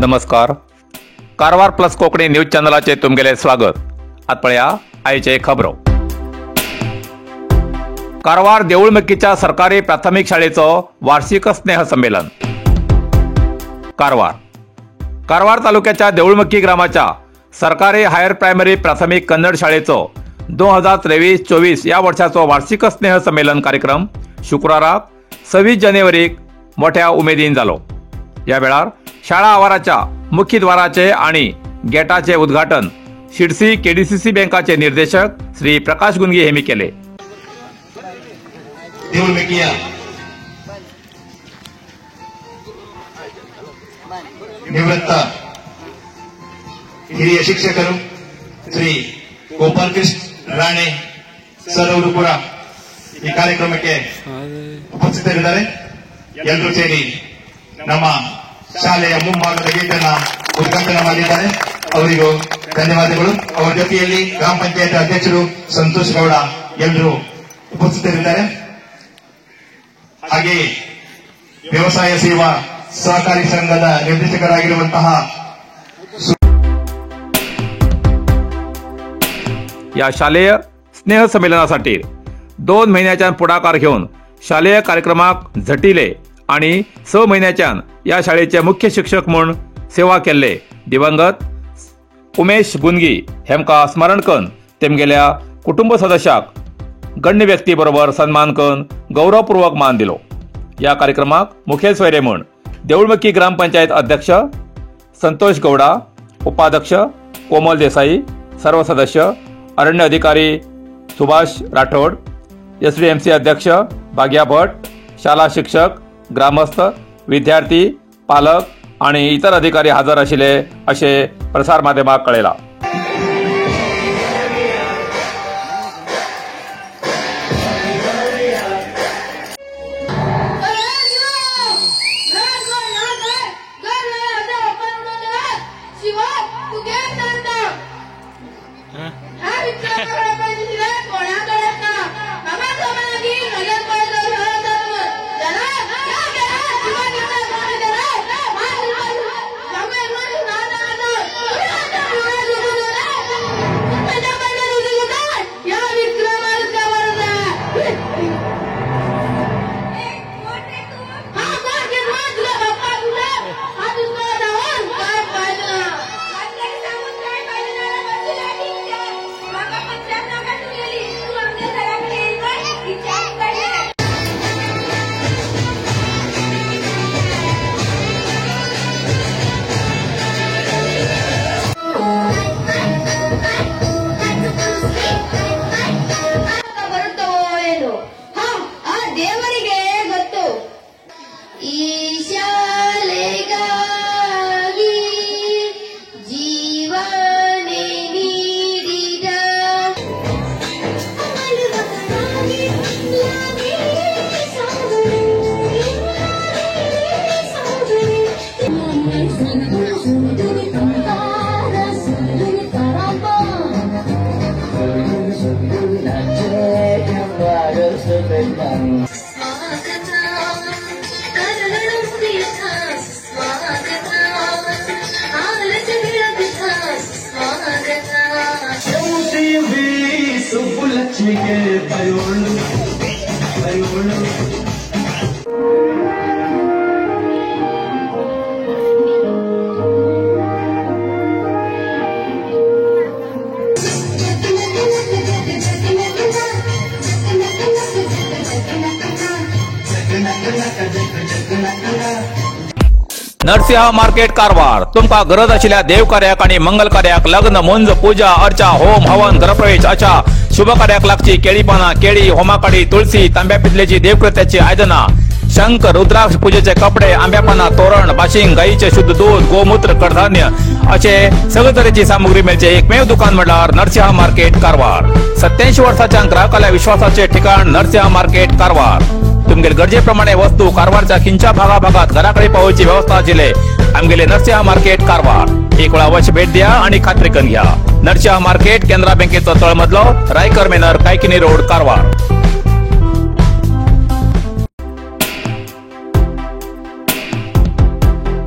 नमस्कार, Karwar plus Konkani news चॅनलाचे तुमगेले स्वागत. आत पळया आयचे खबरो. कारवार देऊळमक्कीच्या सरकारी प्राथमिक शाळेचो वार्षिक स्नेह संमेलन. कारवार कारवार तालुक्याच्या देऊळमक्की ग्रामाच्या सरकारी हायर प्रायमरी प्राथमिक कन्नड शाळेचो 2023-24 या वर्षाचो वार्षिक स्नेह संमेलन कार्यक्रम शुक्राराक 26 जानेवारीक मोठ्या उमेदीन जालो. या वेळार शाळा आवाराच्या मुख्य द्वाराचे आणि गेटाचे उद्घाटन शिरसी केडीसीसी बँकाचे निर्देशक श्री प्रकाश गुंगी हेमी केले. निवृत्त ಹಿರಿಯ ಶಿಕ್ಷಕರು ಶ್ರೀ ಗೋಪಾಲಕೃಷ್ಣ ರಾಣೆ ಸರ್ ಅವರು ಕೂಡ ಈ ಕಾರ್ಯಕ್ರಮಕ್ಕೆ ಉಪಸ್ಥಿತರಿದ್ದಾರೆ. ಎಲ್ಲರೂ ಸೇರಿ ನಮ್ಮ ಶಾಲೆಯ ಮುಂಭಾಗದ ಗೇಟ್ ಅನ್ನು ಉದ್ಘಾಟನೆ ಮಾಡಿದ್ದಾರೆ. ಅವರಿಗೂ ಧನ್ಯವಾದಗಳು. ಅವರ ಜೊತೆಯಲ್ಲಿ ಗ್ರಾಮ ಪಂಚಾಯತ್ ಅಧ್ಯಕ್ಷರು ಸಂತೋಷ್ ಗೌಡ ಎಲ್ಲರೂ ಉಪಸ್ಥಿತರಿದ್ದಾರೆ. ಹಾಗೆಯೇ ವ್ಯವಸಾಯ ಸೇವಾ ಸಹಕಾರಿ ಸಂಘದ ನಿರ್ದೇಶಕರಾಗಿರುವಂತಹ या शालेय स्नेह संमेलनासाठी 2 महिन्याच्यान पुढाकार घेवन शालेय कार्यक्रमाक झटिले आणि 6 महिन्याच्यान या शाळेचे मुख्य शिक्षक म्हूण सेवा केल्ले दिवंगत उमेश गुंगी हेमका स्मरण करून तेमगेल्या कुटुंब सदस्याक गण्य व्यक्ती बरोबर सन्मान करून गौरवपूर्वक मान दिलो. या कार्यक्रमाक मुखेल सोयरे म्हूण देऊळमक्की ग्रामपंचायत अध्यक्ष संतोष गौडा, उपाध्यक्ष कोमल देसाई, सर्व सदस्य, अरण्य अधिकारी सुभाष राठोड, SDMC अध्यक्ष भाग्या भट, शाला शिक्षक, ग्रामस्थ, विद्यार्थी, पालक आणि इतर अधिकारी हजर आशिल्ले अशें प्रसार माध्यमाक कळयलां. नरसिंहा मार्केट कारवार तुमका गरज आशिल्ल्या देवकार्याक आणि मंगल कार्याक, लग्न, मुंज, पूजा अर्चा, होम हवन, गृहप्रवेश अशा शुभ कार्याक लागची केळी पाना, केळी, होमाकाडी, तुळसी, तांब्या पितलेची देवकृत्याची आयदना, शंख, रुद्राक्ष, पूजेचे कपडे, आंब्या पाना, तोरण, बाशिंग, गायीचे शुद्ध दूध, गोमूत्र, कडधान्य असे सगळे तरेची सामुग्री मेळचे एकमेव दुकान म्हळ्यार नरसिंहा मार्केट कारवार. 87 वर्साच्या ग्राहकाल्या विश्वासाचे ठिकाण नरसिंहा मार्केट कारवार. तुमगेले गरजेप्रमाणे वस्तू कारवारच्या खिंच्या भागाभागात घराकडे पावोवची व्यवस्था आशिल्ले आमगेले नरसिंहा मार्केट कारवार. एक वेळा अवश्य भेट द्या आणि खात्री करून घ्या. नरसिंहा मार्केट, केनरा बँकेचो तळमजलो, रायकर मेनर, कायकिनी रोड, कारवार.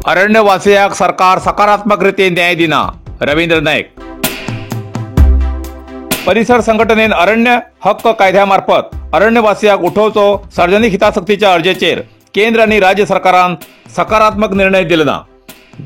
अरण्यवासियाक सरकार सकारात्मक रितीन न्याय दिना, रवींद्र नायक. परिसर संघटनेन अरण्य हक्क कायद्या मार्फत अरण्यवासियाक उठोवचो सार्वजनिक हितासक्तीच्या अर्जेचेर केंद्र आनी राज्य सरकारान सकारात्मक निर्णय दिलो ना.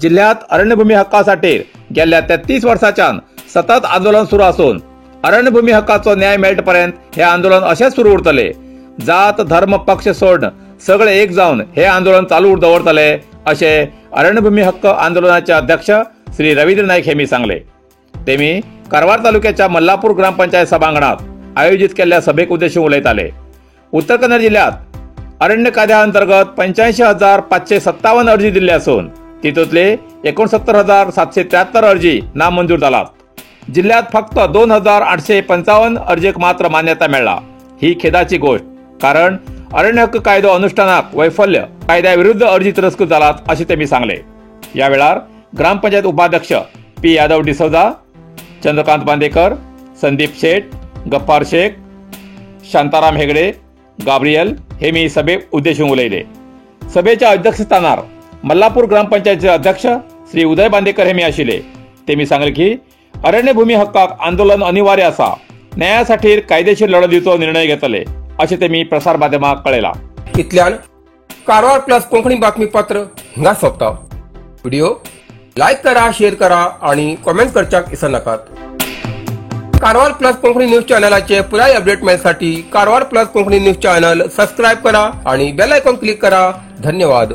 जिल्ह्यात अरण्यभूमी हक्कासाठी गेल्या 33 वर्साच्यान सतत आंदोलन सुरू आसून अरण्यभूमी हक्काचो न्याय मेळटपर्यंत हे आंदोलन अशेंच सुरू उरतले. जात धर्म पक्ष सोडून सगळे एक जावन हे आंदोलन चालू दवरतले अशें अरण्यभूमी हक्क आंदोलनाचे अध्यक्ष श्री रवींद्र नायक हेमी सांगले. तेमी कारवार तालुक्याच्या मल्लापूर ग्रामपंचायत सभांगणात आयोजित केल्ल्या सभेक उद्देशून उलयताले. उत्तर कन्नड जिल्ह्यात अरण्य कायद्या अंतर्गत 85,557 अर्जी दिल्ले असून तितूंतले 69,773 अर्जी नामंजूर जालात. जिल्ह्यात फक्त 2,855 अर्जेक मात्र मान्यता मेळ्ळा. ही खेदाची गोष्ट, कारण अरण्य हक्क कायदो अनुष्ठानाक वैफल्य कायद्या विरुद्ध अर्जी तिरस्कृत जालात अशें तेमी सांगले. या वेळार ग्रामपंचायत उपाध्यक्ष पी यादव डिसोजा, चंद्रकांत बांदेकर, संदीप शेट, गफ्फार शेख, शांताराम हेगडे, गाब्रियल हे मी सभेक उद्देशून उलयले. सभेच्या अध्यक्षस्थानार मल्लापूर ग्रामपंचायतीचे अध्यक्ष श्री उदय बांदेकर हे मी आशिल्ले. ते मी सांगले की अरण्यभूमी हक्काक आंदोलन अनिवार्य आसा, न्यायासाठी कायदेशीर लढो दिवचो निर्णय घेतले अशें ते मी प्रसार माध्यमाक कळयला. इतल्यान कारवार प्लस कोंकणी बातमीपत्र हिंगा सोंपता. व्हिडिओ लायक करा, शेअर करा आणि कॉमेंट करच्याक विसरनाकात. कारवार प्लस कोंकणी न्यूज चॅनलाचे पुराय update मेळसाठी Karwar plus Konkani news channel subscribe करा आणि बेल आयकॉन क्लिक करा. धन्यवाद.